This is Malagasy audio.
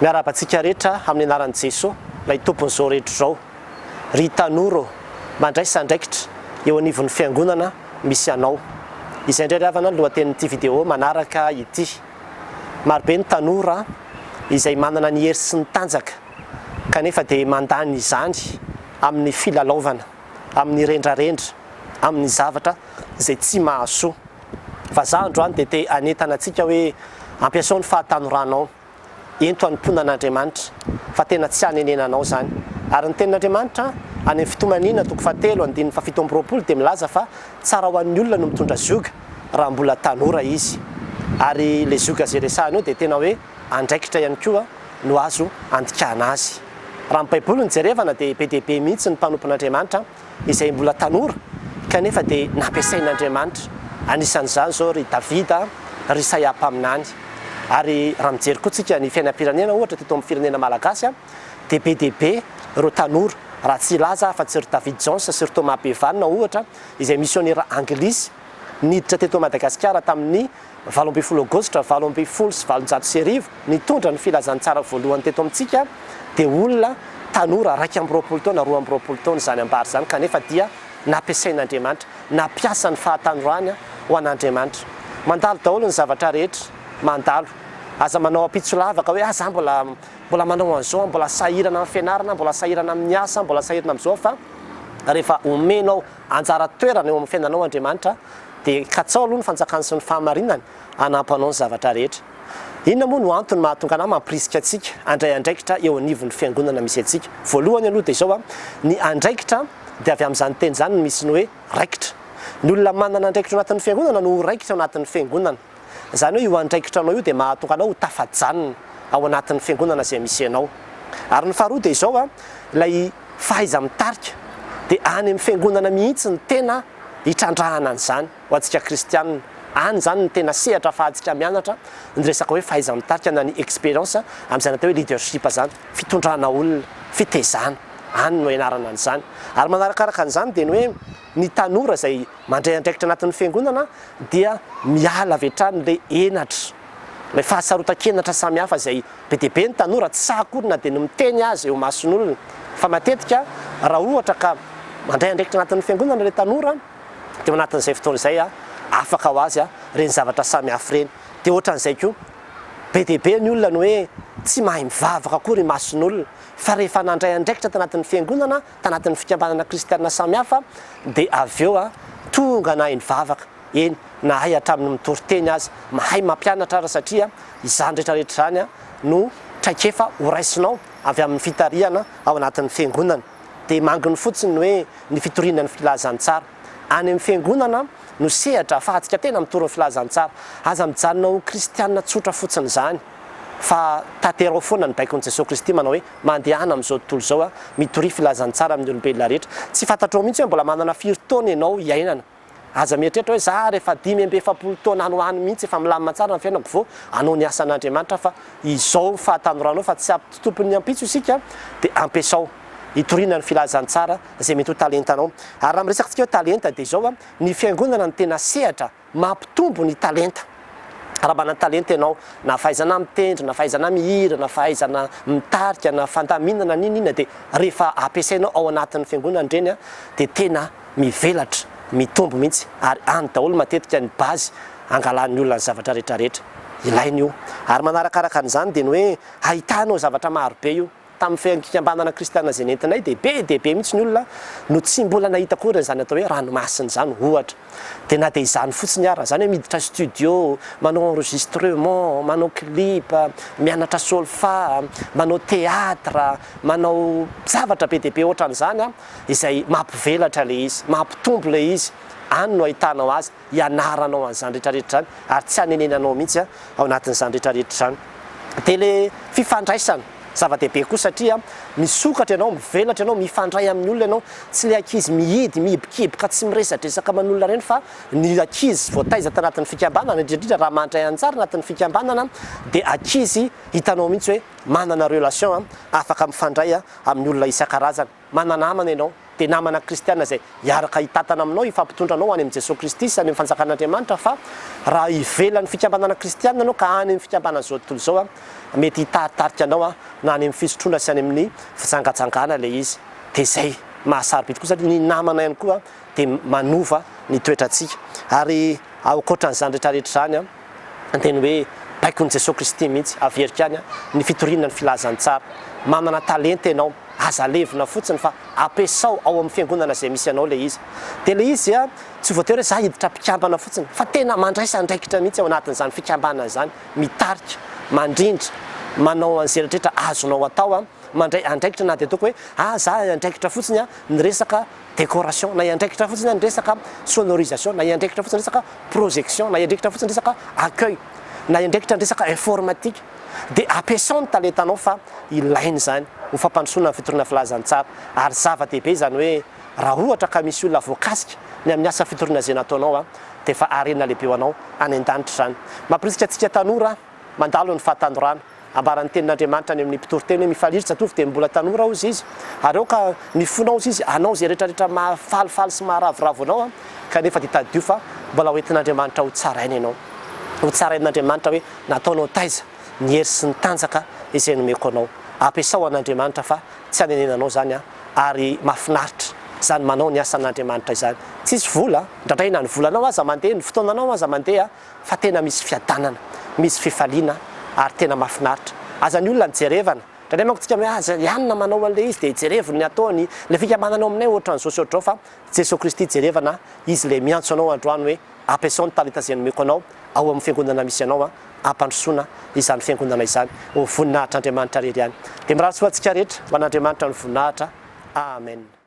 Miarahaba antsika rehetra amin'ny anaran'i Jesoa, ilay Tompon'izao rehetra izao. Ry tanora ô, mandraisa andraikitra eo anivon'ny fiangonana misy anao. Izay indray ry havana ny lohatenin'ity vidéo manaraka ity. Marobe ny tanora izay manana ny hery sy ny tanjaka kanefa dia mandany izany amin'ny filalaovana, amin'ny rendrarendra, amin'ny zavatra izay tsy mahasoa. Fa za androany dia te hanentana antsika hoe ampiasao ny fahatanoranao, ento hanompoana an'Andriamanitra fa tena tsy hanenenanao izany. Ary ny tenin'Andriamanitra any amin'ny Fitomaniana toko fahatelo andininy fahafito amby 20 dia milaza fa tsara ho an'ny olona no mitondra zioga raha mbola tanora izy. Ary ilay zioga izay resahina eo dia tena hoe andraikitra ihany koa no azo andikana azy. Raha ny Baiboly no jerevana dia be dia be mihitsy ny mpanompon'Andriamanitra izay mbola tanora kanefa dia nampiasain'Andriamanitra, anisan'izany izao ry Davida, ry Isaia mpaminany. Ary raha mijery koa tsika ny fiainam-pirenena ohatra teto amin'ny firenena malagasy dia be dia be ireo tanora, raha tsy hilaza afa-tsy ry David Jones sy ry Thomas Bevan ohatra izay misionera anglisy niditra teto Madagasikara tamin'ny 18 aogositra 1818 nitondra ny filazantsara voalohany teto amintsika dia olona tanora 21 taona, 22 taona izany ambara izany kanefa dia nampiasain'Andriamanitra, nampiasa ny fahatanorany ho an'Andriamanitra. Mandalo daholo ny zavatra rehetra, mandalo. Aza manao ampitso lavaka hoe ah za mbola mbola manao an'izao aho, mbola sahirana amin'ny fianarana, mbola sahirana amin'ny asa, mbola sahirana amin'izao fa rehefa omenao anjara toerana eo amin'ny fiainanao Andriamanitra dia katsaho aloha ny fanjakany sy ny fahamarinany hanampy anao ny zavatra rehetra. Inona moa no antony mahatonga anà mampirisika antsika handray andraikitra eo anivon'ny fiangonana misy antsika? Voalohany aloha dia izao, ny andraikitra dia avy amin'izany teny izany no misy ny hoe raikitra. Ny olona manana andraikitra ao anatin'ny fiangonana no ho raikitra ao anatin'ny fiangonana. Izany hoe io andraikitra anao io dia mahatonga anao ho tafajanona ao anatin'ny fiangonana izay misy anao. Ary ny faharoa dia izao, ilay fahaiza-mitarika dia any amin'ny fiangonana mihitsy no tena hitrandrahana an'izany ho antsika kristianina. Any izany no tena sehatra ahafahantsika mianatra ny resaka hoe fahaiza-mitarika na ny expérience amin'izany atao hoe leadership izany, fitondrana olona, fitezana. Any no ianarana an'izany. Ary manarakaraka an'izany dia ny hoe ny tanora izay mandray andraikitra anatin'ny fiangonana dia miala avy hatrany ilay henatra, ilay fahasarotan-kenatra samihafa izay Be dia be ny tanora tsy sahy akory na dia ny miteny aza eo imason'olona. Fa matetika raha ohatra ka mandray andraikitra anatin'ny fiangonana ilay tanora dia ao anatin'izay fotoana izay afaka ho azy ireny zavatra samihafa ireny. Dia ohatran'izay koa, be dia be ny olona no hoe tsy mahay mivavaka akory imason'olona fa rehefa nandray andraikitra tanatin'ny fiangonana, tanatin'ny fikambanana kristiana samihafa dia avy eo tonga nahay nivavaka. Eny, nahay hatramin'ny mitory teny aza, mahay mampianatra ara satria izany rehetra rehetra izany no traikefa ho raisinao avy amin'ny fitarihana ao anatin'ny fiangonana. Dia manginy fotsiny ny hoe ny fitoriana ny filazantsara. Any amin'ny fiangonana no sehatra ahafahantsika tena mitory ny filazantsara. Aza mijanona ho kristiana tsotra fotsiny izany fa tanterao foana ny baikon'i Jesoa Kristy manao hoe mandehana amin'izao tontolo izao mitoria filazantsara amin'ny olombelona rehetra. Tsy fantatrao mihitsy hoe mbola manana firy taona ianao hiainana. Aza mieritreritra hoe za rehefa 45 taona any ho any mihitsy efa milamina tsara ny fiainako vao hanao ny asan'Andriamanitra fa izao fahatanoranao fa tsy ampitotompon'ny ampitso isika dia ampiasao hitoriana ny filazantsara izay mety ho talentanao. Ary raha miresaka tsika hoe talenta dia izao ny fiangonana no tena sehatra mampitombo ny talenta. Raha manan-talenta ianao, na fahaizana mitendry, na fahaizana mihira, na fahaizana mitarika, na fandaminana n'inon'inona dia rehefa ampiasainao ao anatin'ny fiangonana ireny dia tena mivelatra, mitombo mihitsy ary any daholo matetika ny base angalan'ny olona ny zavatra rehetra rehetra. Ilaina io. Ary manarakaraka an'izany dia ny hoe ahitanao zavatra maro be io. Tamin'ny fikambanana kristiana izay nentinay dia be dia be mihitsy ny olona no tsy mbola nahita akory an'izany atao hoe ranomasina izany ohatra. Dia na dia izany fotsiny ara, izany hoe miditra studio, manao enregistrement, manao clip, mianatra solfa, manao théâtre, manao zavatra be dia be ohatran'izany an, izay mampivelatra ilay izy, mampitombo ilay izy, any no ahitanao azy, hianaranao an'izany rehetra rehetra izany ary tsy hanenenanao mihitsy ao anatin'izany rehetra rehetra izany. Dia ilay fifandraisana, zava-dehibe koa satria misokatra ianao, mivelatra ianao, mifandray amin'ny olona ianao, tsy ilay ankizy mihidy, mihibokiboka, tsy miresadresaka aman'olona ireny fa ny ankizy voataiza tanatin'ny fikambanana, indrindra indrindra raha mandray anjara anatin'ny fikambanana dia ankizy hitanao mihitsy hoe manana relation, afaka mifandray amin'ny olona isan-karazany. Mananamana ianao. dia namana kristiana izay hiaraka hitantana aminao, hifampitondra anao any amin'i Jesoa Kristy sy any amin'ny fanjakan'Andriamanitra fa raha ivelan'ny fikambanana kristiana ianao ka any amin'ny fikambanan'izao tontolo izao, mety hitaritarika anao na any amin'ny fisotroana sy any amin'ny fijangajangana ilay izy. Dia izay maha-sarobidy koa satria ny namana ihany koa dia manova ny toetrantsika. Ary ankoatran'izany rehetrarehetra izany dia ny hoe baikon'i Jesoa Kristy mihitsy, averiko ihany, ny fitoriana ny filazantsara. Manana talenta ianao, aza alevina fotsiny fa ampiasao ao amin'ny fiangonana izay misy anao ilay izy. Dia ilay izy tsy voatery hoe za hiditra mpikambana fotsiny fa tena mandraisa andraikitra mihitsy ao anatin'izany fikambanana izany, mitarika, mandrindra, manao an'izay rehetrarehetra azonao atao, mandray andraikitra na dia ataoko hoe ah za andraikitra fotsiny ny resaka décoration, na hiandraikitra fotsiny ny resaka sonorisation, na hiandraikitra fotsiny ny resaka projection, na hiandraikitra fotsiny ny resaka accueil, na hiandraikitra ny resaka informatique, dia ampiasao ny talentanao fa ilaina izany ho fampandrosoana ny fitoriana filazantsara. Ary zava-dehibe izany hoe raha ohatra ka misy olona voakasika ny amin'ny asa fitoriana izay nataonao dia efa harena lehibe ho anao any an-danitra izany. Mampirisika antsika tanora mandalo ny fahatanorana. Ambaran'ny Tenin'Andriamanitra any amin'ny mpitoriteny hoe, Mifalia ry zatovo dia mbola tanora hozy izy, ary aoka ny fonao hozy izy hanao izay rehetrarehetra mahafalifaly sy maharavoravo anao, kanefa dia tadidio fa mbola ho entin'Andriamanitra ho tsaraina ianao. Ho tsarain'Andriamanitra hoe nataonao taiza ny hery sy ny tanjaka izay nomeko anao. Ampiasao an'Andriamanitra fa tsy hanenenanao izany ary mahafinaritra izany manao ny asan'Andriamanitra izany. Tsisy vola, indraindray na ny volanao aza mandeha, ny fotoananao aza mandeha, fa tena misy fiadanana, misy fifaliana ary tena mahafinaritra. Aza ny olona no jerevana. Indraindray manko tsika hoe aza i anona manao an'ilay izy dia jerevo ny ataony, ilay fikambanana ao aminay ohatran'izao sy ohatr'izao fa Jesoa Kristy jerevana, Izy ilay miantso anao androany hoe ampiasao ny talenta izay nomeko anao ao amin'ny fiangonana misy anao hampandrosoana izany fiangonana izany ho voninahitr'Andriamanitra irery ihany. Dia mirary soa antsika rehetra ho an'Andriamanitra ny voninahitra. Amen.